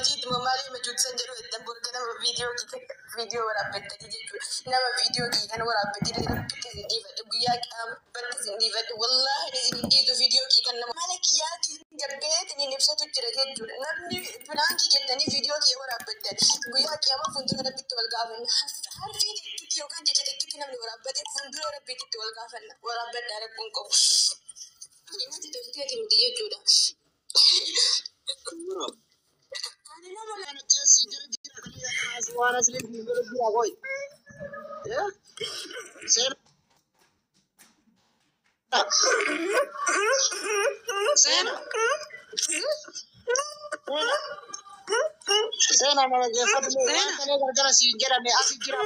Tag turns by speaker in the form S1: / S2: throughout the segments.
S1: Majiid moo maalii Majuud san jedhu eddan bor ganama viidiyoo kee viidiyoo waraabbattanii jechuudha. Nama viidiyoo kee kana waraabbatillee rabbitti isin dhiifadhe guyyaa qiyaamatti isin dhiifadhe wallaahi ani isin hin dhiisu viidiyoo kee kan nama mala kiyyaatiin gabbeetiin ibsatu jira jechuudha. Namni piraankii jettanii viidiyoo kee waraabbattan guyyaa qiyaamaa fuuldura rabbitti wal gaafanna. Harfii takkitti yookaan jecha takkitti namni waraabbate fuuldura rabbiitti wal gaafanna. Waraabbadhaa rakkoon qabu. Natti tolteeti miti jechuudha. Ani nama
S2: Waan asliin jira jira qoy. Seera. Seena. Seenaa nama geeffatu waan kalee gargara siin jedhame asi jira.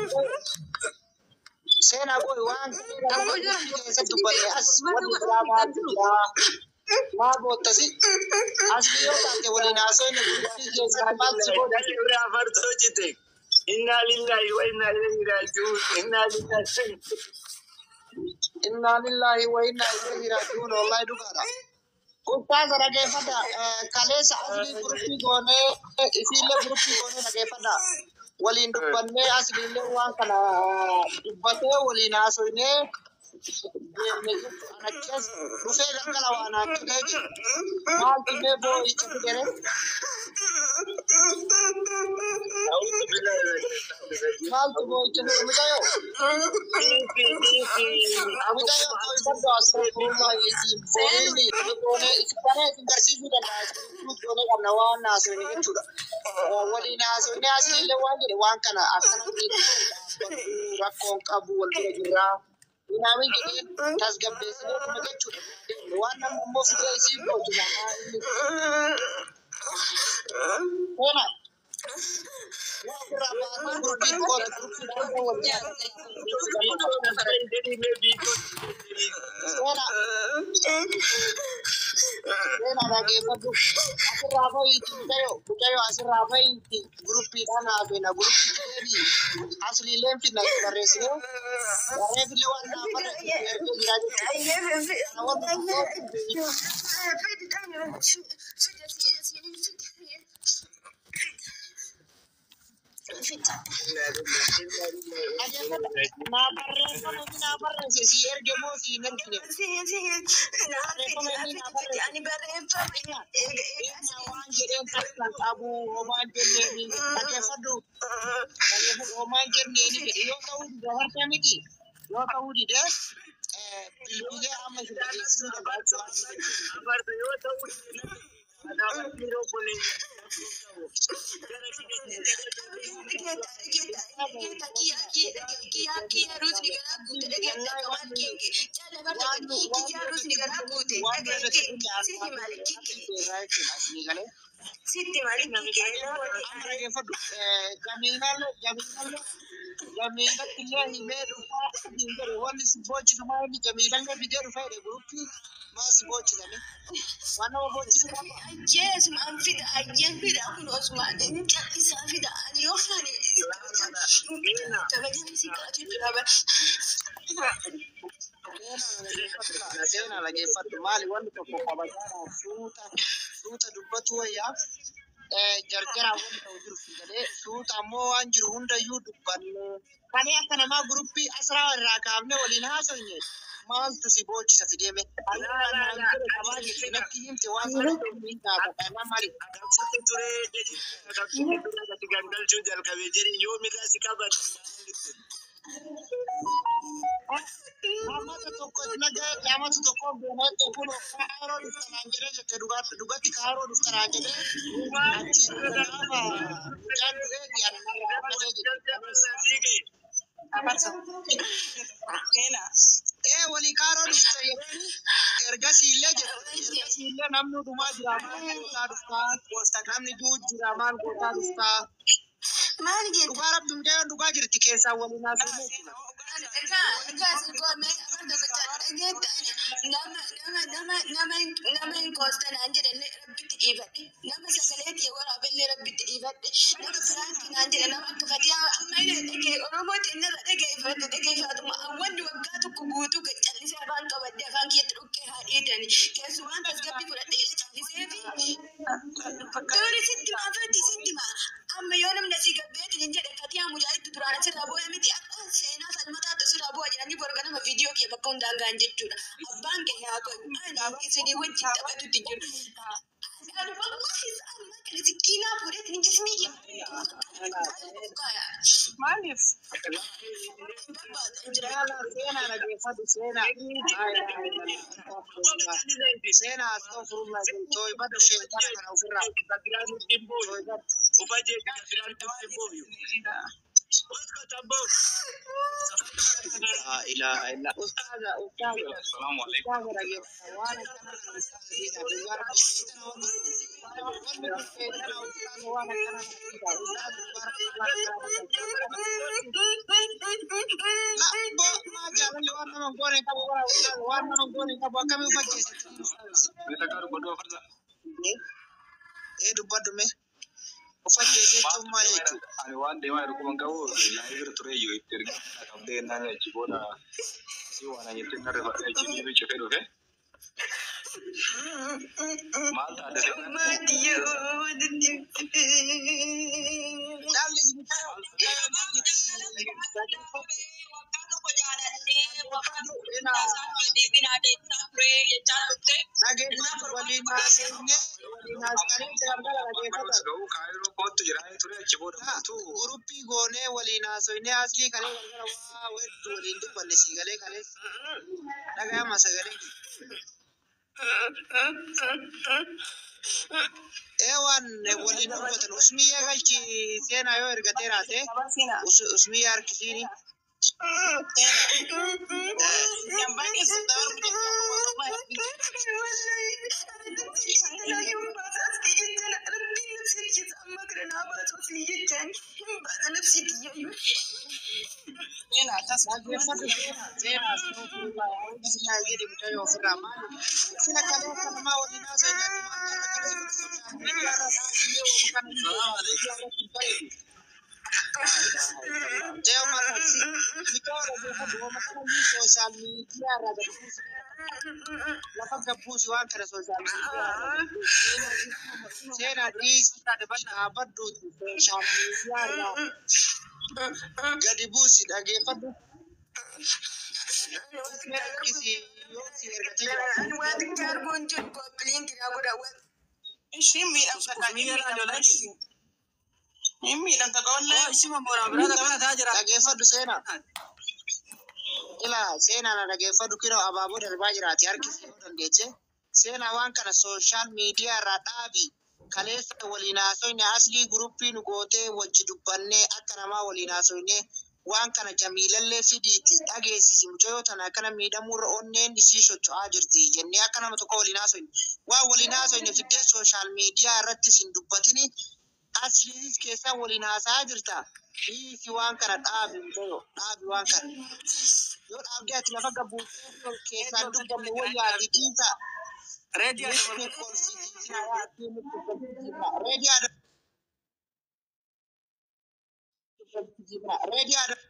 S2: Seenaa qoy waan kalee gargara keessatti dubbanne as wanni biraa maaltu jira? Maa boottasi? Asli yoo taate waliin haasofne gurgurtii keessatti maal si godha?
S3: Irraa fartoo cite. Innaa lillahi wa innaa ilayhi raaji'uun. Innaa lillahi.
S2: Innaa lillahi wa innaa ilayhi raaji'uun wallahi dhugaadha. Ustaaza dhageeffadha. Kaleessa aslii guruppii goonee isiillee guruppii goonee dhageeffadha. Waliin dubbannee asliillee waan kana dubbatee waliin haasofnee deemne jechuudha. Anachas dhufee galgala waan haaccidee jiru. Maaltu mee boo'icha fidere? Maaltu boo'icha fide mucayyoo? Mucayyoo boo'ifadhu astagfirullah isin boo'ini goonee isin kana isin barsiisuu danda'a. Isin goonee qabna waan haasofne jechuudha. Waliin haasofnee asliillee waan jedhe waan kana akkana rakkoon qabu wal bira jirraa. Minaamin jedhee tasgabbeessinee kuma jechuudha. Waan namni immoo fidee isiin gootu namaa inni. Seena. Waa ofirraa baasee gurgurtii gootu gurgurtii gootu wal nyaata. Seena. Seena dhageeffadhu. Asirraa fa'iiti mucayyoo. Mucayyoo asirraa fa'iiti guruppiidhaan haasofna. Guruppii deebii asliileen finna barreessinee barreeffillee waan naa barreessine ergee jiraa jechuudha. Kana wanti dhageeffadha. Naa barreeffama inni naa barreesse si erge moo si hin ergine? Barreeffama inni naa barreesse.
S1: Ani barreeffama
S2: Inni waan jedheen takkan qabu homaan jenneeni dhageeffadhu. Dhageeffadhu homaan jenneeni jedhe yoo ta'uu dide harka miti. Yoo ta'uu dide bilbilee amma si dhageessisuu danda'a jechuudha.
S3: Afarta yoo ta'u kanaaf yeroo kun
S1: Sitti maaliif
S2: Amma dhageeffadhu. Jamiilallee jamiilallee jamiilatti illee himee dhufaa hin jedhu wanni si boochisu maa inni jamiilallee fidee dhufaa jedhe guruppii maa si boochisani? Waan nama boochisu qaba.
S1: Ajjeesuma an fida ajjeen fida kun osumaan inni callisaa fida ani yoo ani kabajaan si qaatu jira bara.
S2: Seenaa dhageeffadhu maali wanni tokko kabajaadhaan suuta suuta dubbatu wayyaa jarjaraan wanni ta'u jiru si galee suuta ammoo waan jiru hundayyuu dubbanne kalee akka namaa guruppii asraa irraa kaafne waliin haasofne maaltu si boochisa fideeme ani waan naan jedhe qabaa jirti natti himte waan sana hin gaafadha maali
S3: Adamsitti turee jedhi adamsitti turee gati gangalchuu jalqabe jedhi yoomirraa si qaban.
S2: Amata tokko nagaa amata tokko beenaatti kun kaaroo dhuftanaan jedhee jette dhugatti kaaroo dhuftanaan jedhee achiin gaafa mucaan du'eeti ani narra hammatee jette. Ee walii kaaroo dhufte jedhanii ergasii illee jedhe ergasii illee namni dhumaa jira maal gootaa dhuftaa namni du'u jira maal gootaa dhuftaa
S1: Maal jette?
S2: dhugaa rabbi mucayyoon dhugaa jirti keessaa waliin haasofne jechuudha.
S1: Egaa egaa si goomee afaan tokko dhageetta nama nama nama nama nama hin koostanaan jedhallee rabbitti dhiifadhe nama sagalee ta'e waraabellee rabbitti dhiifadhe nama firaankii naan jedhe nama akka fatiyaa amma illee dhagee Oromooti inni irra dhageeffate dhageeffatuma wanni waggaa tokko guutuu gad callisee afaan qabadde afaan kiyyatti dhoqqee haa dhiitani keessumaan tasgabbii fudhadhee callisee fi Duri sitti maafatti sitti jechuudha. Abbaan keenya haa ta'u ani isinii wajjin taphatutti jiru. Ani wallahi ammaa kana sikkiinaa fuudheetiin jismii
S4: Maaliif?
S1: barbaadan jira.
S2: Seenaa dhageeffadhu seenaa. Seenaa astaghfirullah tooybadhu sheekana kana ofirraa tooybadhu. Laa ilaaha illa ustaaza ustaaza ustaaza dhageeffadha waan akkana kana ustaaza diina dhugaa rabbi sheekana wanni kun sheekana ustaaza waan akkana kana diina ustaaza dhugaa rabbi waan akkana kana La bo maa jaalalli waan nama hin goone hin qabu bara ustaaza waan nama hin goone hin qabu akkamii uffachiisatti ustaaza. Ee dubbadhu mee uffachiise jechuun maal jechuudha?
S5: Ani waan deemaa jiru kuma hin qabu laayivii ture iyyuu itti erga qabdee naan achi booda si waan jettee narra fadhee achi dhiibee cufee dhufe. Maal taate seenaa?
S2: Dhalli isin dhageeffadhu waliin haasofnee waliin haasofnee gargara dhageeffadha.
S5: Ga'uu kaayiroo kootu jiraanii ture achi booda mootuu
S2: Guruppii goonee waliin haasofnee aslii kalee gargara waa hedduu waliin dubbanne sii galee kalees dhaga'ama sagalee. Ee waan waliin dubbatan usmiyya galchi seenaa yoo ergatee raate usmiyya harkisiini. Dhaggeeffadhu seenaa seenaa astaghfirullah a'uudhu jedhi mucayyoo ofirraa maali sila kalee akka namaa waliin haasofne ati maal jaalladha kalee sooshaal miidiyaa irra dhaabbilee oomu kana miidiyaa irratti hin bareedu. Mucayyoo maal harkisi mucayyoo dhaggeeffadhu ooma kana iyyuu sooshaal miidiyaa irraa gadi buusi lafa gabbuusi waan kana sooshaal miidiyaa irraa gadi buusi seenaa dhiisi dhaabadhuuti sooshaal miidiyaa irraa gadi buusi dhaggeeffadhu. Usmee harkisi yoo si ergatee jiraate.
S1: Waan xiqqaa arguun jiru koppiliin kiraa godha.
S4: Ishiin miidhamta hin miidhamta ishiin. Hin miidhamta qoollee.
S2: Dhaggeeffadhu seenaa. Ilaa seenaa na dhaggeeffadhu kinoo abaaboo darbaa jiraati harkisi yoo dandeeche. Seenaa waan kana sooshaal miidiyaa irraa dhaabi. Kaleessa waliin haasofne aslii guruppii nu gootee wajji dubbannee akka namaa waliin haasofne waan kana jamiilallee fidiitti dhageessisi mucayyoo tana akkana miidhamuurra onneen isii socho'aa jirti jennee akka nama tokko waliin haasofne. Waan waliin haasofne fiddee sooshaal miidiyaa irrattis hin dubbatini asliisis keessaa waliin haasa'aa jirta. Dhiisi waan kana dhaabi mucayyoo dhaabi waan kana. Yoo dhaabdee ati lafa gabbuutee keessaan dubbanne wayyaati dhiisa. Nutti kolfisiisinaa yaa nutti kolfisiisinaa. Reedii aadaa kolfisiisinaa. Reedii aadaa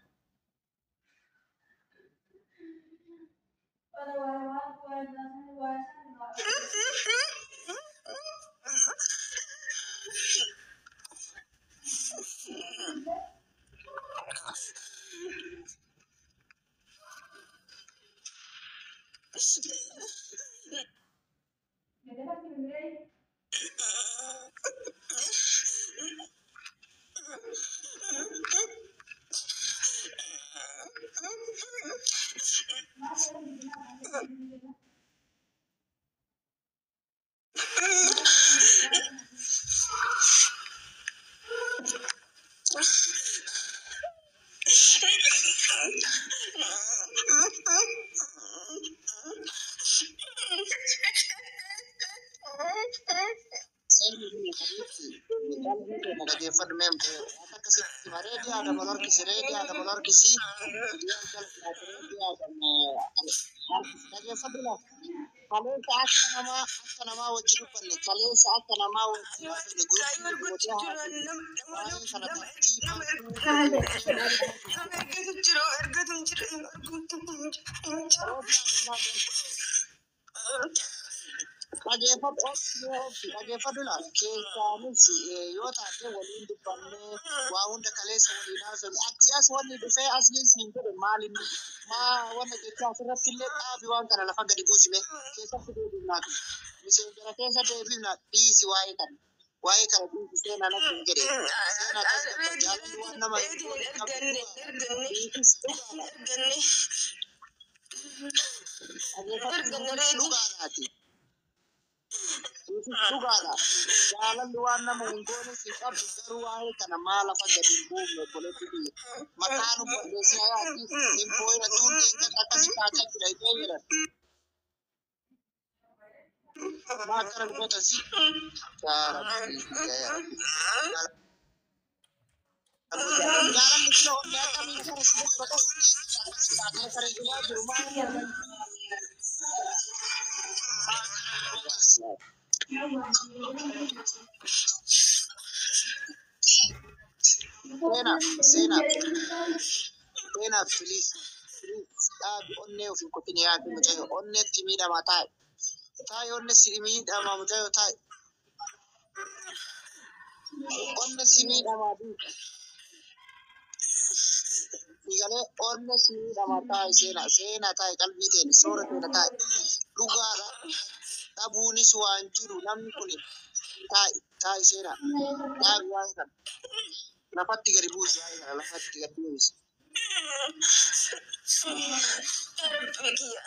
S2: Dhaggeeffadhu mee mucayyoo. Waan akkasitti hima. Reedii aadaa wal harkisi. Reedii aadaa wal harkisi. Reedii aadaa harkisi. Dhaggeeffadhu laa. Kaleessa akka namaa wajji dubbanne kaleessa akka namaa wajji haasofne guruppii nu gootee haasofne waa'ee kana tartiibaan
S1: Nama ergatu jiru ergatu hin jiru arguutu hin jiru.
S2: Dhageeffadhu, obsi, dhageeffadhu laal. Keessaanis yoo taate waliin dubbannee waa hunda kaleessa waliin haasofne. Achi as wanni dhufee asliin siin jedhe maal inni? Maa wanna jecha asirratti illee dhaabi, waan kana lafa gadi buusime. Keessatti deebifnaati. Miseejara keessa deebifna, dhiisi waa'ee kana. Waa'ee kana dhiisi, seenaa natti hin jedhe. Seenaa tasgabba, jaalalli waan nama hin
S1: Reedii
S2: goone
S1: hin
S2: qabdu
S1: erganne, erganne,
S2: dhiisis dhugaadha.
S1: Erganne.
S2: Dhageeffadhu,
S1: Erganne
S2: dhiisis
S1: reedii.
S2: dhugaadhaati. Dhiisis dhugaadha. Jaalalli waan nama hin goone si qabdu, garuu waa'ee kana maa lafa gadi hin buufne, obboleetti biyya? Mataa nu balleessee hayaati hin boo'ina, tuun dheengadha akkasi taatee jira ishee jedhan. Maa akkana goota si? Yaa Rabbi, yaa Rabbi. Jaalalli sila onnee akkamiin kana si godhu ta'u? Akkasi taatee kana jiraa jiru maa akkana goota si? Seenaa, seenaa. Seenaa, please, please, dhaabi, onnee of hin kutin, yaadu mucayyoo onneetti miidhama, taa'i. Taa'i, onne si miidhama, mucayyoo, taa'i. Onne si miidhama dhiisa. Siigalee, onne si miidhama, taa'i seenaa, seenaa, taa'i, qalbii teeni soora teena, taa'i. Dhugaadha, dhabuunis waan jiru namni kun, taa'i, taa'i seenaa, dhaabi waa'ee kana. Lafatti gadi buusi waa'ee kana, lafatti gadi buusi.
S1: Rabbi kiyya.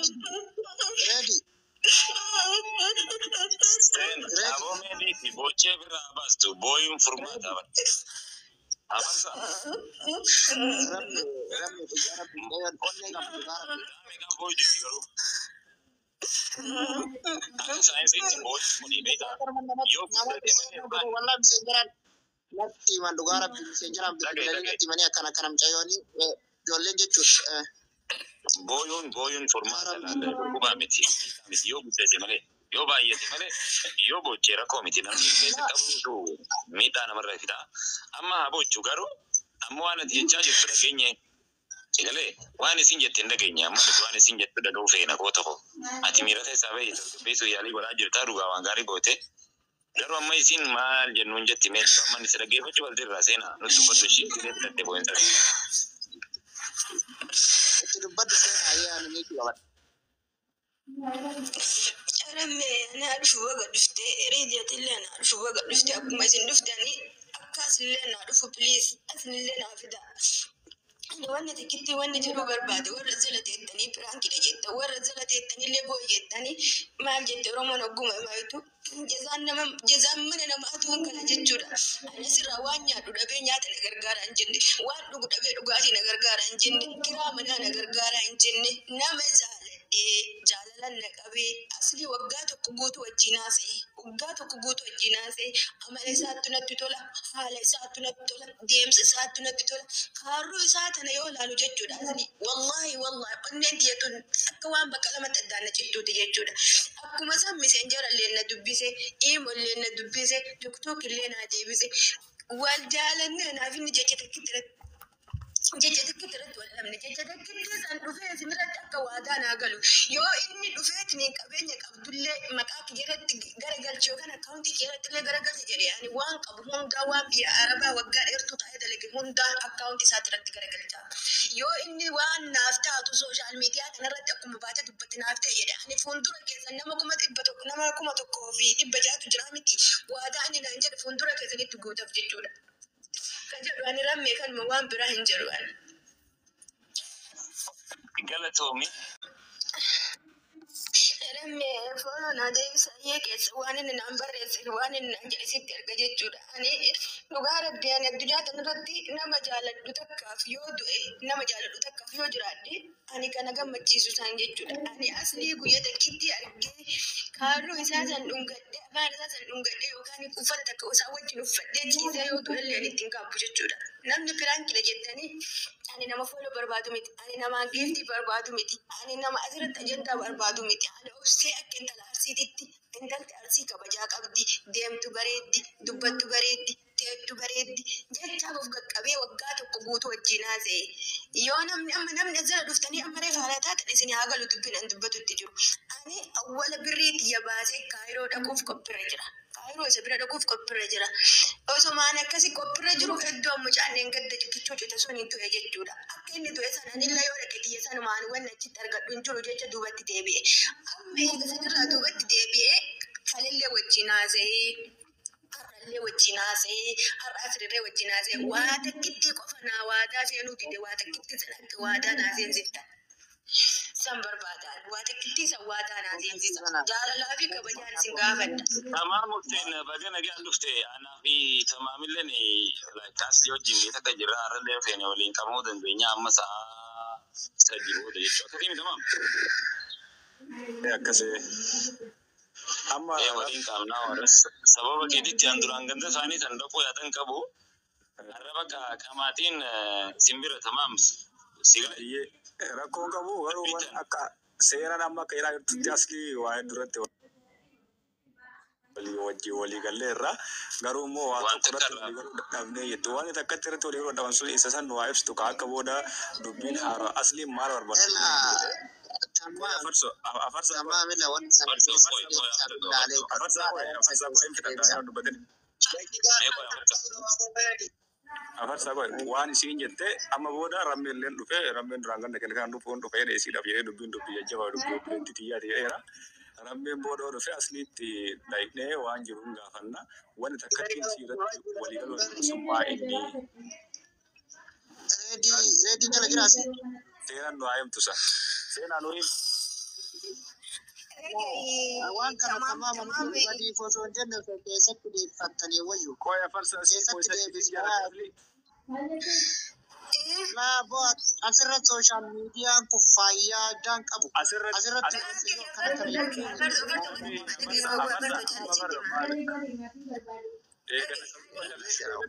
S2: Ready,
S5: Seen
S2: ready,
S5: aboo meediiti bochee birraa baastu booyuun furmaata
S2: ready.
S5: bara. Afarsa.
S2: Rabbi, rabbi, dhugaa rabbi, mucayyoon onnee qabdu, dhugaa rabbi.
S5: Qaama egaa booyu jirti garuu. Akka saayinsiitti booyu kuni beekaa yoo
S2: Namatti
S5: guddate malee
S2: seenuu godhe, wallah miseenjaraan natti himan, dhugaa rabbi, miseenjaraan
S5: dhagaye
S2: bilbilanii
S5: dhagaye.
S2: natti himanii akkana akkana mucayyooni ijoolleen jechuudha.
S5: Booyuun
S2: Dhugaa
S5: furmaata
S2: rabbi.
S5: laata, dhukkuba miti miti, yoo guddate malee, yoo baay'ate malee, yoo bochee rakkoo miti, namni keessa qabuutu miidhaa namarra fida. Amma haa bochu, garuu amma waan ati jechaa jirtu dhageenye. Egalee waan isin jette hin dhageenye, amma nuti waan isin jettu dhaga'uu feena koo tokko. Ati miira keessaa bahi, tasgabbeessuu yaalii godhaa jirtaa, dhugaa waan gaarii goote. Garuu amma isin maal jennuun jetti, mee amma inni si dhaggeeffachuu baltirraa seenaa nutti dubbatu ishee filatte boo'insa.
S2: Itti dubbadhu seenaa, ayyaana meetii qabadha.
S1: Rammee, anaa dhufu, baga dhuftee reediyooti illee, anaa dhufu, baga dhuftee, akkuma isin dhuftanii akkasillee naa dhufu, please, asinillee naa fida. Ani wanni tikkitti wanni jedhuu barbaade, warra jala teettanii piraankidha jetta, warra jala teettanillee boo'i jettanii maal jette, Oromoon ogguma himayitu jazaan nama jazaan mana namaatu kana jechuudha. Ani asirraa waan nyaadhu dhabee nyaata na gargaara hin jenne, waan dhugu dhabee dhugaatii na gargaara hin jenne, kiraa manaa na gargaara hin jenne, nama jaaladhee jaalalan na qabee asli waggaa tokko guutuu wajjin haasa'e, waggaa tokko guutuu wajjin haasa'e, amala isaattu natti tola, haala isaattu natti tola, deemsa isaattu natti tola, kaarruu isaa tana yoo ilaalu jechuudha, asli wallahi wallahi onneen tiyya akka waan bakka lamatti addaan na cittuuti jechuudha. Akkuma san miseenjara illee na dubbise, iimo illee na dubbise, tiktook illee na deebise, wal jaalannee naaf inni jecha takkitti irratti, jecha takkitti irratti wal dhabne, jecha takkitti san dhufee isinirratti akka waadaa naa galu, yoo inni dhufeetiin qabeenya qabdullee maqaa kiyya irratti garagalchi yookaan akkaawuntii kiyya irratti illee garagalchi jedhe, ani waan qabu hundaa, waan biyya arabaa waggaa dheertuu taa'ee dalage hundaa akkaawuntii isaatti irratti garagalcha. Yoo inni waan naaf taatu social media kanarratti akkuma baatee dubbatti naaf ta'e jedhe, ani fuuldura keessan nama 100,000, nama 1600 jira miti, waadaa inni naan jedhe fuuldura keessanitti guutaaf jechuudha. Kan jedhu ani rammee kanuma, waan biraa hin jedhu ani.
S5: Galatoomi.
S1: Rammee, fooloo naa deebisa iyyee keessa waan inni naan barreesse, waan inni naan jedhe sitti erga jechuudha. Ani dhugaa rabbii, ani addunyaa kanarratti nama jaaladhu takkaaf yoo du'e, nama jaaladhu takkaaf yoo jiraadhe, ani kana gammachiisu isaan jechuudha. Ani aslii guyyaa takkitti argee kaarruu isaa san dhungadhee, afaan isaa san dhungadhee, yookaan uffata takka isaa wajjin uffadhee ciisee yoo du'e illee ani ittiin kaabbu jechuudha. Namni piraankidha jettanii, ani nama follow barbaadu miti. Ani nama giiftii barbaadu miti. Ani nama asirratti ajandaa barbaadu miti. Ani obsee akka intala arsiititti, intalti arsii kabajaa qabdi, deemtu bareeddi, dubbattu bareeddi, Bifti hedduu bareeddi. Jechaaf of qaqqabee waggaa tokko guutuu wajjin haasa'e. Yoo namni amma namni as jala dhuftanii amma reefa haala taatan isin haa galu dubbiin an dubbatutti jiru. Ani awwala birrii tiyya baasee Kaayiroo dhaquuf qophirra jira. Kaayiroo isa bira dhaquuf qophirra jira. Osomaan akkasi qophirra jiru iddoo mucaan gadda cikichuu cite sun du'e jechuudha. Akka inni du'e sana anillee yoo dhaqe tiyya sanumaan wanni achitti argadhu hin jiru jecha duubatti deebi'e. Amma eega sanirraa duubatti deebi'ee kalillee wajjin haasa'ee har'allee wajjin haasa'ee har'a asirree wajjin haasa'ee waa takkitti qofa naa waadaa seenuu dide waa takkitti san akka waadaa naa seensifta. San barbaadaan waa takkitti san waadaa naa seensisa. Jaalalaa fi kabajaan isin gaafadha.
S5: Tamaam Hussein baga nagaan dhufte anaa fi tamaamilleen asli wajjin beekta akka jirra har'allee feene waliin qabamuu dandeenya amma sa'a 3 booda jechuudha. Akkasii tamaam.
S6: Akkasii. Amma
S5: Ee waliin qabnaa warra sababa keetitti an duraan ganda isaanii san dhaquu yaadan qabu. Har'a bakka qamaatiin simbira tamaam si gala.
S6: Rakkoon qabu garuu waan akka seeraan amma akka jedhaa jirtutti asli waa'ee duratti walii wajjin walii gallee irraa garuu immoo waan
S5: Waan
S6: tokko
S5: takka
S6: irratti walii galuu dadhabnee jettu waan takkatti irratti walii galuu dadhaban sun isa san waa ibsitu ka akka booda dubbiin haaraa asli maal barbaadu
S2: Ela
S6: qoy
S2: tamaam
S6: afarso afarsa qoy
S2: tamaamila wanti san
S5: Farsoo
S2: keessa
S5: qoy qoy
S2: deebisaa
S5: after
S2: bilaalee
S5: farsoo.
S6: afarsa qoy afarsa qoy hin fixadha yaa dubbatin
S5: Mee qoy afarsa.
S6: Afarsa qoy waan isiin jette amma booda rammeen illeen dhufe rammeen duraan ganda kenna kan dhufuun dhufe jedhe isiidhaaf jedhee dubbiin dubbii jajjabaa dubbii obboleettii xiyyaati jedheera. Rammeen booda dhufe asliitti dhaqnee waan jiru hin gaafanna. Wanni takkatti isii irratti walii galuu sun maa inni
S2: Reedii reedii jala jiraas.
S6: seenaan nu haa himtu sa. Seenaan nu himtu.
S2: Waan kana
S1: Tamaam
S2: tamaama
S1: tamaam
S2: nuti badiif osoo hin jenne osoo keessatti deebifamtanii wayyu.
S6: Qoy afarsa asii
S2: Keessatti
S6: boysa isiin
S2: deebisnaa
S6: jaalate asli.
S2: laa bu'aa asirratti sooshaal miidiyaan kun faayidaa hin qabu.
S6: Asirratti
S2: Asirratti
S6: asirratti
S2: yoo akkana kana jechuun
S1: Afarsa afarsa
S6: afarsa
S1: afarsa
S6: amma bara maali? Eegala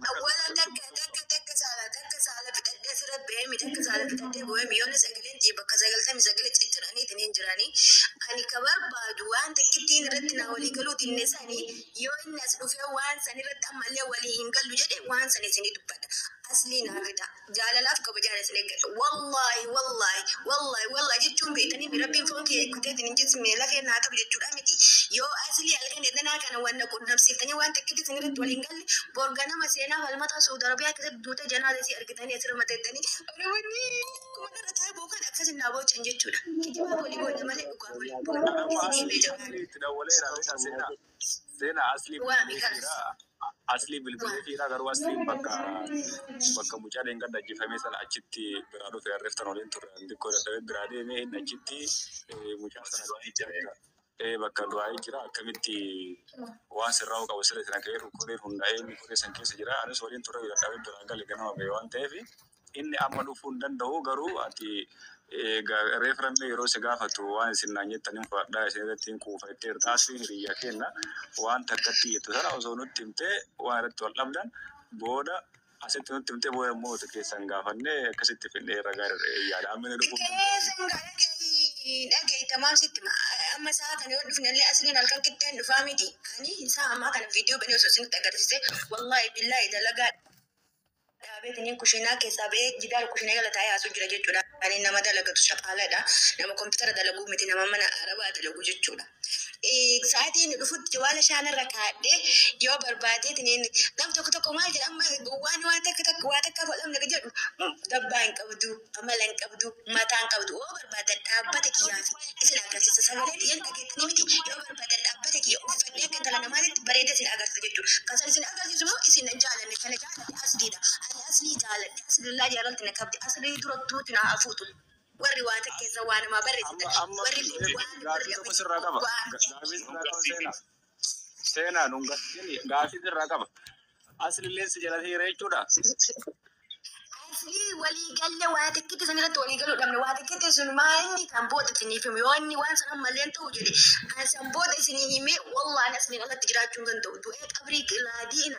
S1: Awwaala takka takka takka saala takka saala fixadhee asirra ba'eemi takka saala fixadhee ba'eemi yoonni sagaleen jee bakka 99 cicciraniitiin hin jiranii. Ani ka barbaadu waan takkittiin irratti naa walii galuu dinne sanii yoo inni as dhufee waan san irratti ammallee walii hin gallu jedhe waan san isinii dubbadha. Aslii naa fida. Jaalalaaf kabajaan isin eeggadha. Wallaahi wallaahi wallaahi wallaahi jechuun beektanii rabbiin foon kee kuteetiin hin jisme lafee naa ta'u jechuudha miti. Yoo aslii halkan edanaa kana wanna qunnamsiiftanii waan takkitti isin irratti waliin galle borganama seenaa falmataa Saudi Arabiyaa keessatti duuta janaa isii argitanii asirra mateettanii Oromoonni kuma irra taa'ee bookan akkasin naa boochan jechuudha. Kijibaa walii boonna malee dhugaa walii boonna.
S6: Amma
S1: Isin
S6: asli
S1: himee jabaan.
S6: asli itti dawwaleera beektaa seenaa. Seenaa asli
S1: Waa
S6: bilbilee
S1: miikaas.
S6: fiira. Asli bilbilee
S1: Waa.
S6: fiira garuu asliin bakka bakka mucaa dheengadda ajjeefame sana achitti biraa dhufe harreeftan waliin turre xiqqoo dadhabee biraa deemee inni achitti mucaa sana bakka bakka du'aa'ee jira akkamitti waan sirraa'u qabu sirra sana ka'ee koreen hundaa'ee inni koree san keessa jira anis waliin turre dadhabee biraa gale ganama ba'e waan ta'eef inni amma dhufuu hin danda'u garuu ati reef rammee yeroo si gaafatu waan isin naan jettan hin fudhadhaa isin irratti hin kuufa itti hirtaasii hiriyyaa kenna waan takkatti jettu sana osoo nutti himtee waan irratti wal dhabdan booda asitti nutti himtee booda immoo nuti keessan gaafannee akkasitti fidnee ragaa yaada amma inni dhufuu hin danda'u.
S1: Keessan dhaga'i dhaga'i tamaam sitti amma sa'a kana yoo dhufne illee asliin halkan qixxeen dhufaa miti. Ani sa'a ammaa kana viidiyoo banee osoo isinitti agarsiise wallaahi billaahi dalagaa dhaabeetiniin kushiinaa keessaa ba'ee jidaara kushiinaa jala taa'ee haasuu jira jechuudha. Ani nama dalagatu shaqaaladha. Nama kompiitara dalaguu miti nama mana arabaa dalagu jechuudha. Sa'aatiin dhufutti jawaala shaanarra kaadhee yoo barbaadeetiniin nam tokko tokko maal jedha amma waan waan takka takka waa takka godhamne jedhu dabbaa hin qabdu, amala hin qabdu, mataa hin qabdu. Yoo barbaadan dhaabbata kiyyaaf isin agarsiisa. Sagalee xiyyan dhageettanii miti yoo barbaadan dhaabbata kiyya uffannee akka intala namaatitti bareeda isin agarsiisa jechuudha. Kan san isin agarsiisu immoo isin hin jaalanne kana jaaladhe asliidha. Ani aslii jaaladhe aslillaa jaalalti na qabdi aslii durattuuti na hafuutu. Warri waan takkeessa waa namaa
S6: Amma
S1: barreessitan
S6: amma
S1: warri waan
S6: gaafii
S1: warri
S6: tokko sirraa qaba.
S1: waan
S6: Gaafii sirraa qaba seenaa. Seenaa nun gaafii gaafii sirraa qaba. Aslillee si jala hiriira jechuudha.
S1: Aslii walii galle waa takkitti san irratti walii galuu dhabne waa takkitti sun maa inni kan booda isiniif hime yoo inni waan san ammallee ta'u jedhe an san booda isinii himee wallaan asliin alatti jiraachuu hin danda'u du'ee qabrii laadiina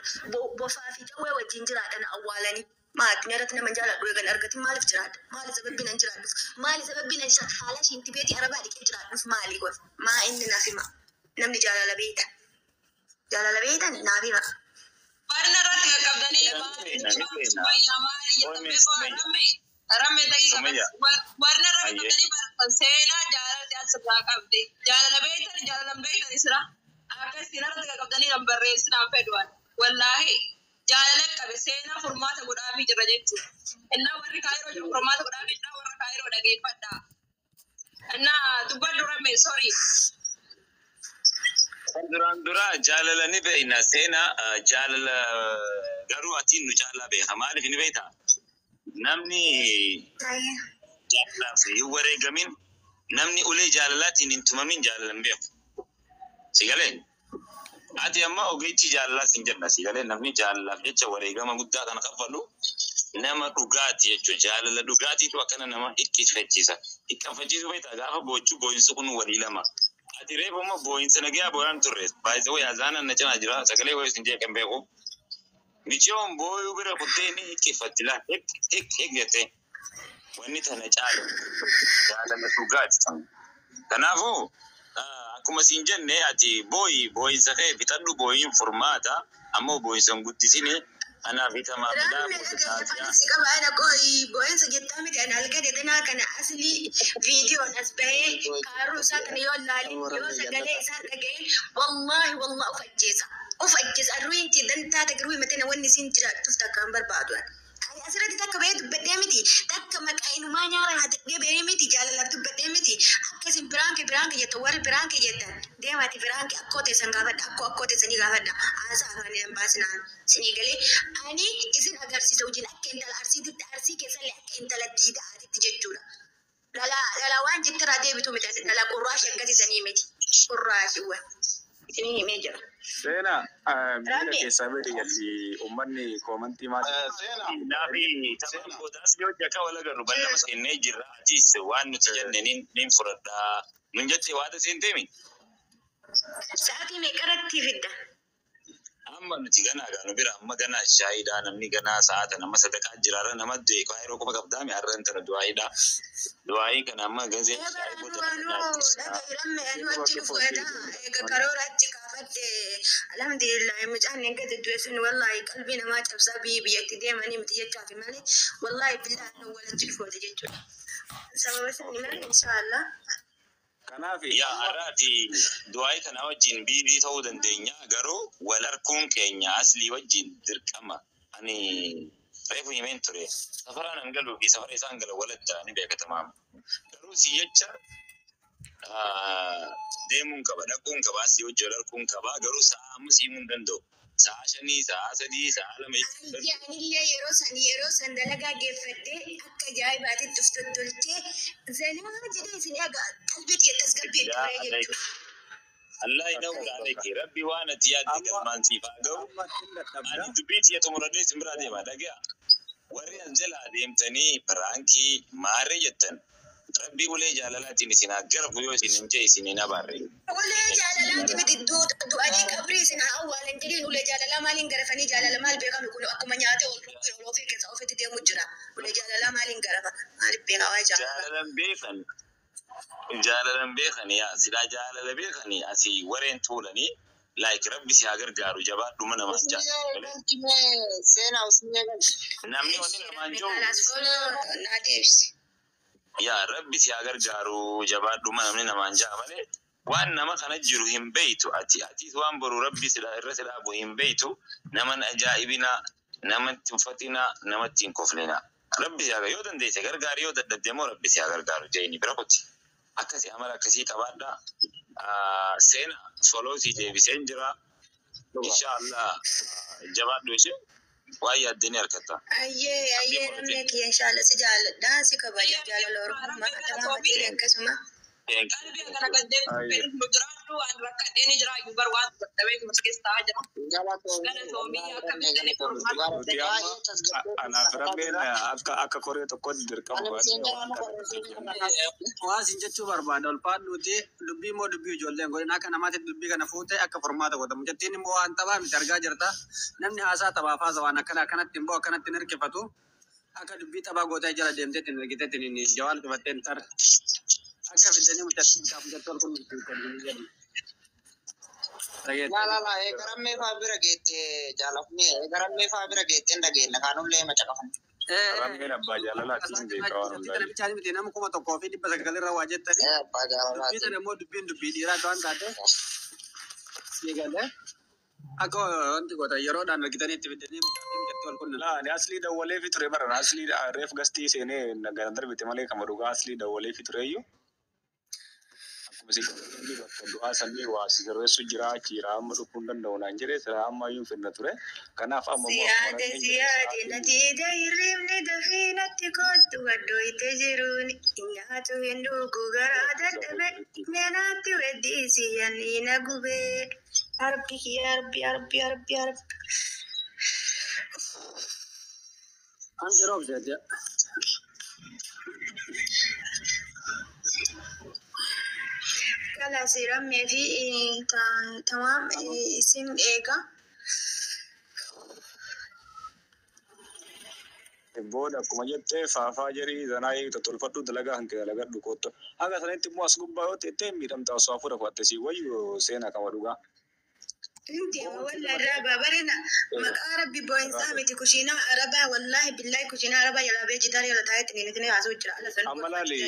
S1: bofaa fi jawwee wajjin jiraadhan awwaalanii. Maa addunyaa irratti nama hin jaaladhu eegan argatin maaliif jiraadha? Maali sababbiin an jiraadhuuf? Maali sababbiin an haala shintibeetii arabaa dhiqee jiraadhuuf maali godha? Maa inni naaf hima? Namni jaalala beeytan. Jaalala beeytan naaf hima.
S4: Barna irratti
S1: qabdanii
S5: Ni beekna.
S1: Sumayyaa maali jettan
S5: Oomishni
S1: beekoo
S5: Sumayyaa.
S1: ramme ramme daqiiqa
S5: Sumayyaa.
S1: warra ramme
S5: Ayyee.
S1: qabdanii baratan seenaa jaalala asirraa qabdi. Jaalala beektan jaalala beektan isira akka isin irratti qabdanii nan barreessinaan fedhuwan. Wallaahi jaalala qabe seenaa furmaata godhaafii jira jechuudha. Innaa warri kaayiroo jiru furmaata godhaafii jira warra kaayiroo dhageeffadhaa. Innaa dubbadhu ramme sorry.
S5: Kan duraan dura jaalala ni beekna seenaa jaalala garuu atiin nu caalaa beeka maaliif ni beekta namni jaalalaaf hin wareegamin namni ulee jaalalaatiin hin tumamin jaalala hin beeku si galee ati amma ogeettii jaalalaas hin jenna si galee namni jaalalaaf jecha wareegama guddaa kana kaffalu nama dhugaati jechuudha jaalala dhugaatiitu akkana nama hiqqisifachiisa hiqqanfachiisuu beektaa gaafa boochuu boo'insi kun walii lama. Ati reefu immoo boo'insa nagayaa boo'aan turre baay'ee wayii azaanaan na cinaa jira sagalee wayii isin jeeqan beeku. Michiyoon booyuu bira kuttee ni hiqqifatti laa hiq hiq hiq jettee wanni tana caalu jaalala dhugaati. Kanaafuu akkuma siin jenne ati booyi boo'insa kee fixadhu boo'iin furmaata ammoo boo'insa hin guddisini anaaf hitamaa bidaa
S1: Ramme
S5: booda
S1: dhaggeeffadhu
S5: taasisaa.
S1: si qaba ana qo'i bo'eensa jettaa miti ana halkan edanaa kana aslii viidiyoon as bahee kaaruu isaa kana yoo laalin yoo sagalee isaa dhaga'een wallaahi wallaahi of ajjeesa of ajjeesa ruinti dantaa taga ruhi matina wanni isin jiraattuuf takka hin barbaadu ani. Ani asirratti takka bahee dubbadhee miti takka maqaa inumaa nyaara haadhadhee bahee miti jaalalaaf dubbadhee miti akka isin biraanke biraanke jettan warri biraanke jettan deemaati biraanke akkoo teessan gaafadha akkoo akkoo teessanii gaafadha haasaa afaanii hin baasinaan isinii galee ani isin agarsiisa wajjin akka intala arsiititti arsii keessallee akka intala diidaatitti jechuudha. Dhala dhala waan jettirraa deebitu miti ani dhala qurraashi akkasisanii miti qurraashiiwwan isinii himee jira.
S6: Seenaa miira
S1: Rabbi.
S6: keessaa beekti uummanni koomantii maal
S2: Seenaa.
S5: Naafi taphaan boodaas yoo jaka wal agarru bal'ama seennee jirra atis waan nuti jenne nin fudhadhaa nun jette waada seenteemi.
S1: Sa'aatii meeqarratti fidda?
S5: Amma nuti ganaa gaanu bira amma ganaa shaayiidha namni ganaa sa'aata nama sadaqaa jiraarra nama du'e yeroo qofa qabdaami har'a intala du'aayiidha. Du'aayii kana amma ganzee shaayii booda nama nyaachisa.
S1: Karoora achi kaafadhe alhamdulillah mucaan hin gadi du'e sun wallahi qalbii namaa cabsaa biyya biyyatti deemanii miti jechaafi malee wallahi billahi nu walitti dhufooti jechuudha. Sababa sani malee inshaallah.
S6: Kanaaf
S5: Yaa har'aati du'aayii kana wajjin biidii ta'uu dandeenya garuu wal harkuun keenya aslii wajjin dirqama. Ani reefu himeen ture safaraan an galuu fi safara isaan galan walatti ni beekatamaam. Garuu si jecha deemuun qaba dhaquun qaba asii hojii wal harkuun qaba garuu sa'a amma siimuu hin danda'u. Sa'a shanii, sa'a sadii, sa'a lama jechuu hin danda'u.
S1: Anillee yeroo san dalagaa geeffadhee akka ajaa'ibaatitti of tottolchee zanaa jedhee isin egaa qalbii kee tasgabbii
S5: Yaa
S1: turee
S5: alayka.
S1: jechuudha.
S5: Allah inau alayki. Rabbi waan ati yaadde
S6: amma
S5: galmaan siif haa ga'u.
S6: amma hin dadhabda.
S5: Ani dubbii tiyya xumuradhee isin biraa deema dhagaya. Warri as jalaa deemtanii piraankii maarree jettan rabbii ulee jaalalaatiin isin haa garafu yoo isin hin jee isin hin abaarre.
S1: Ulee jaalalaati miti du'anii qabrii isin haa awwaalan jedheen ulee jaalalaa maaliin garafanii jaalala maal beekame kun akkuma nyaatee ol dhufu ol ofii keessa ofitti deemu jira. Ulee jaalalaa maaliin garafa maaliif beekaa waa'ee jaalalaa.
S5: Jaalalan beekan jaalalan beekan yaa silaa jaalala beekanii asii wareen tuulanii like rabbi si haa gargaaru jabaadhuma namaaf jaalala.
S2: Seenaa usnee galchi.
S5: Namni wanni namaan jiru
S1: Kalaas fooloo naa deebisi.
S5: yaa rabbi si haa gargaaru jabaadhuma namni namaan ja'a malee waan nama kana jiru hin beeytu ati atis waan boru rabbi sila irra si dhaabu hin beeytu naman ajaa'ibina namatti uffatina namatti hin koflina rabbi si haa yoo dandeesse gargaari yoo dadhabde immoo rabbi si haa gargaaru jeeni bira kuti akkasii amala akkasii qabaadha. Seena foloo si deebiseen jira inshaallah jabaadhu ishee waan yaaddanii harkatta.
S1: Ayyee
S5: Abdii
S1: ayyee
S5: murateen.
S1: namni kiyya inshaallah si jaaladha si kabaja jaalala oromummaa tamaatii akkasuma.
S5: Thank you.
S4: Qalbii kana gaddee
S6: Ayyee.
S4: nu jiraadhu waan rakkadhee ni jira iyyuu bar waan dadhabee kuma keessa taa'aa jira. Galatoomii akka biddanii furmaata
S6: Nuti amma anaaf rabbeen akka koree tokkotti dirqama baannee waan kana hojjennu.
S7: Waan isin jechuu barbaada ulfaadhuuti dubbii immoo dubbii ijoolleen godhin akka namaatti dubbii kana fuute akka furmaata godhamu jettiin immoo waan taphaa miti argaa jirta namni haasaa taphaaf haasa waan akkana akkanatti immoo akkanatti hin hirkifatu akka dubbii taphaa gootee jala deemteetti hin ergiteetti hin jawaal qabattee hin tarre akka fiddanii mucattiin kaaf mucattii ol kun hin jedhu.
S2: La la la eegarammee faa bira geette jaalafni eegarammee faa bira geette hin dhageenya kaanullee macaqafan.
S6: Rammeen abbaa jaalalaatiin beekaa waan hundaa.
S7: Kana bichaani miti nama 1900 irra waa jettani.
S2: Abbaa
S7: Dubbii
S2: jaalalaati.
S7: tana immoo dubbiin dubbii dhiiraa waan taate eegalee akka wanti goota yeroodhaan argitanii itti fidanii mucatti wal qunnamtu.
S6: Laa ani aslii dawwalee fi ture bara aslii reef gastii seenee gana darbite malee kama dhugaa aslii dawwalee fi tureyyuu. Akkuma si qabatanii bakka du'aa sanii waa si sirreessu jira jira amma dhufuu hin danda'u naan jedhee sira amma iyyuu finna ture. Kanaaf amma immoo akkuma
S1: Siyaade
S6: rakkeen jedhe
S1: siyaade
S6: sa'aatiin
S1: nati hirribni dafii natti kottu gaddooyte jiruun nyaatu hin dhugu garaa dadhabe meenaatti weddii yanni na gubee arbi kiyya arbi arbi arbi arbi.
S7: An yeroo obseeti.
S1: Kala sirammee fi tamaam isin eega.
S6: Booda akkuma jettee faafaa jedhii zanaa tottolfadhu dalagaa hanqe dalagadhu kottu. Haga sanitti immoo as gubbaa yoo teettee miidhamta osoo hafuura fudhatte si wayyu seenaa qaba dhugaa.
S1: Inti walla arabaa barina maqaa rabbi boo'insaa miti kushiinaa arabaa wallaahi billaahi kushiinaa arabaa jalaa bee jitaar jala taa'etti ni haasuu jira ala san
S6: Amma laali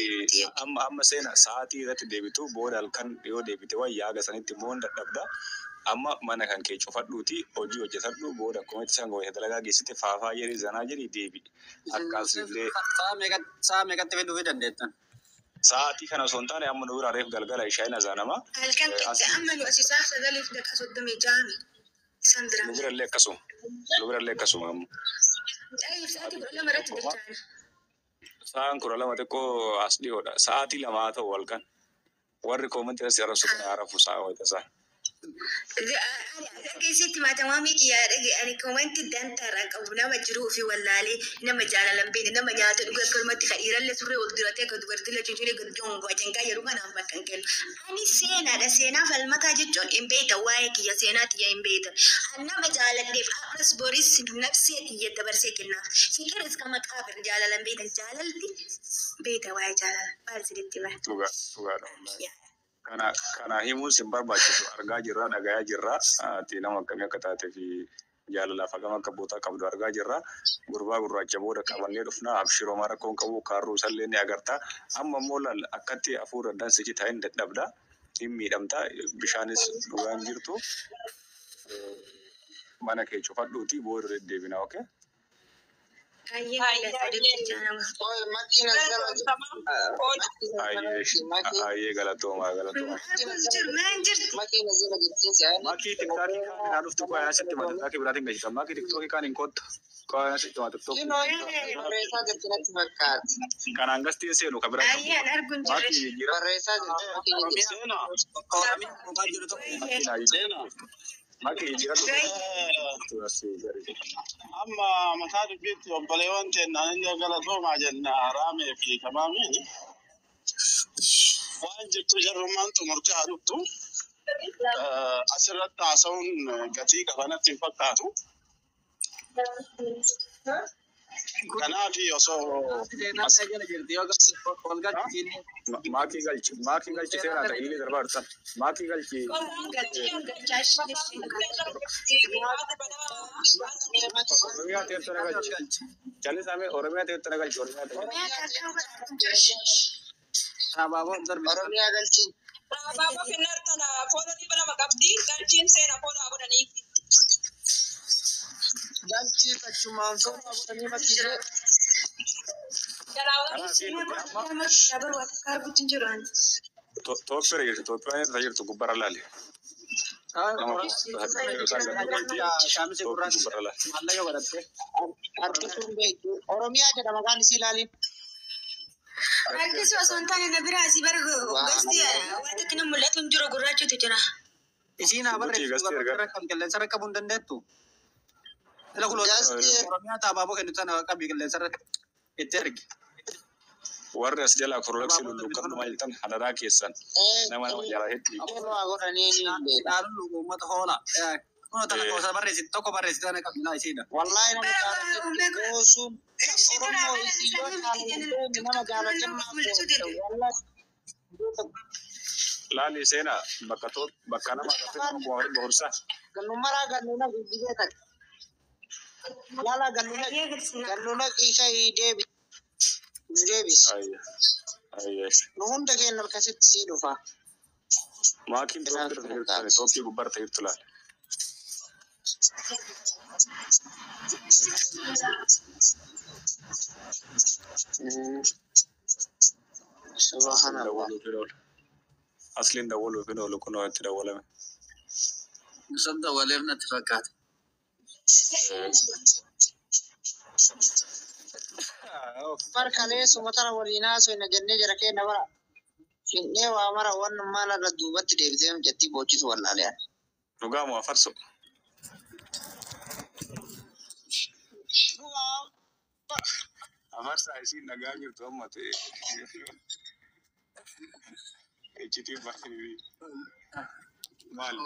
S6: amma amma seena sa'aatii irratti deebitu booda halkan yoo deebite wayyaa haga sanitti immoo hin dadhabda. Amma mana kan kee cufadhuuti hojii hojjetadhu booda akkuma itti isaan goote dalagaa geessite faafaa jedhii zanaa jedhii deebi. Akkasillee
S7: Sa'a meeqatti fiduu fi dandeettan?
S6: sa'aatii kana osoo hin taane amma nu bira reef galgala ishaa'in azaanama.
S1: Halkan qixxe amma nu asisaa 9:36 san bira.
S6: Nu birallee akkasuma. Nu birallee akkasuma amma.
S1: Xayyib sa'aatii 12 irratti bilchaana.
S6: Sa'aan 12 xiqqoo as dhiyoodha. Sa'aatii 2 haa ta'u halkan. Warri koomantii asii arrabsu kana arafu sa'a wayita isaa.
S1: Keessatti maatamaamii kiyyaa dhage ani koomantii dantaarraan qabu nama jiruu fi wallaalee nama jaalalan beekne nama nyaata dhugu akkanumatti kan dhiirallee surree ol diratee akka dubartiillee cuuculee gad jongoo jengaa yeroo kanaan bakka hin kennu. Ani seenaadha seenaa falmataa jechuun hin beekta waa'ee kiyya seenaa tiyya hin beekta. Ani nama jaaladheef har'as boris nafsee tiyya dabarsee kennaaf. Fikiris kama qaabir jaalalan beekta jaalalti beekta waa'ee jaalala maal sirriitti bara.
S6: Dhugaa dhugaadha wallaahi. Kana kana himuun sin barbaachisu argaa jirra dhagayaa jirra. Ati nama akkamii akka taatee fi jaalalaaf hagam akka bootaa qabdu argaa jirra. Gurbaa gurraacha booda qabannee dhufna abshiroo mara rakkoon qabu kaarruu isallee ni agarta. Amma immoo laal akkatti hafuura dansichi taa'in dadhabda. Hin miidhamta bishaanis dhugaa hin jirtu. Mana kee cufadhuuti booda deddeebina okay?
S1: Ayyee sadiitti bilchaanama.
S2: Oye makiina jala
S6: Ayyee ayyee galatoomaa galatoomaa.
S1: Jiru maan jirti?
S2: Makiina jala jirtiin si'aan.
S6: Makii tiktaakii kaan irraa dhuftu qoyaa asitti mata tiktaakii biraatiin gashita. Makii tiktookii kaan hin kottu. Qoyaa asitti mata tiktookii.
S2: Kinoo barreessaa jirti natti fakkaata.
S6: Kanaan gastiin seenu ka biraa qabu.
S1: Ayyaan arguun jirre.
S6: Makii jijjiira.
S2: Barreessaa jirti makiina jirti.
S3: Seenaa.
S7: Oromiyaa gubbaa jiru tokko.
S6: Makii naa jijjiira. Makii jijjiira dhufu.
S3: Amma mataa dubbiitti obboleewwan teennaan inni galatoomaa jenna raamee fi kamaamiin waan jirtu jarrummaan xumurte haa dhuftu. Asirratti haasa'uun gatii qabanatti hin fakkaatu. Kanaaf osoo
S7: Seenaan jala jirti yoo ol galchisiin.
S6: Makii galchi. Makii galchi seenaa ta'e illee darbaa dhuftan. Makii galchi. Oromiyaa teessoo na galchi. Jallisaamee Oromiyaa teessoo na galchi. Oromiyaa teessoo.
S7: Abaaboo darbe.
S2: Oromiyaa galchiin.
S4: Abaaboo finnar tana fooloo 200 qabdi galchiin seena fooloo godhanii.
S2: Galchii qachumaan sooma godhanii makiinee.
S4: Jalaa
S6: Kanaaf amma Itoophiyaa jirti. Itoophiyaan irra jirtu gubbarra laali.
S7: Shaamisi gurraacha
S6: Gubbarra laali.
S7: maallaqa godhattee.
S2: Harkisuun beektu. Oromiyaa jedha maqaan isii ilaaliin.
S1: Harkisu osoo hin taane na biraa asii bara gosti waan takka nama mul'atu hin jiru gurraachotu jira.
S7: Isiin haa
S6: Jibuutii
S7: barreessitu
S6: gastii erga.
S7: irra kan qilleensa irra qabuu hin dandeettu. Ila kuloota
S2: Gastii
S7: Oromiyaa abaaboo kennitu sana qabii qilleensa irra itti ergi.
S6: Warri as jalaa korolaksii lulluqqan maal jettan hadaraa keessan nama nama jalaa hedduu.
S2: Yeroo godhanii ni beeka.
S7: Ilaaluun uummata hoola. Kunoo tana gosa barreessitu tokko barreessitu tana qabii isiidha.
S2: Wallaahi nama jaalate goosuun Oromoo isii yoo jaalate nama jaalate maal goote wallaahi.
S6: Laali seenaa bakka too bakka nama agartee nama bu'aa horsaa.
S2: Gannumaraa gannuna guddisee kan. Lala gannuna gannuna isa deebi. Deebis.
S6: Ayya. Ayya.
S2: Nu hunda keenya akkasitti sii dhufa.
S6: Maakiin tooppii irra jirtu tooppii gubbaarra jirtu laali.
S2: Subhanallah.
S6: Dawwaluu fi oolu. Asliin dawwaluu fi oolu kunoo itti dawwalame.
S7: Isa dawwaleef natti fakkaata.
S2: Bar kaleessuma tana waliin haasofna jennee jara keenya bara. Finnee waa mara wannummaan irra duubatti deebitee jettii boochisu wallaalee.
S6: Dhugaa moo afarsu? Afarsaa isiin nagaa jirtu amma ta'e. Iccitiin baay'ee maal?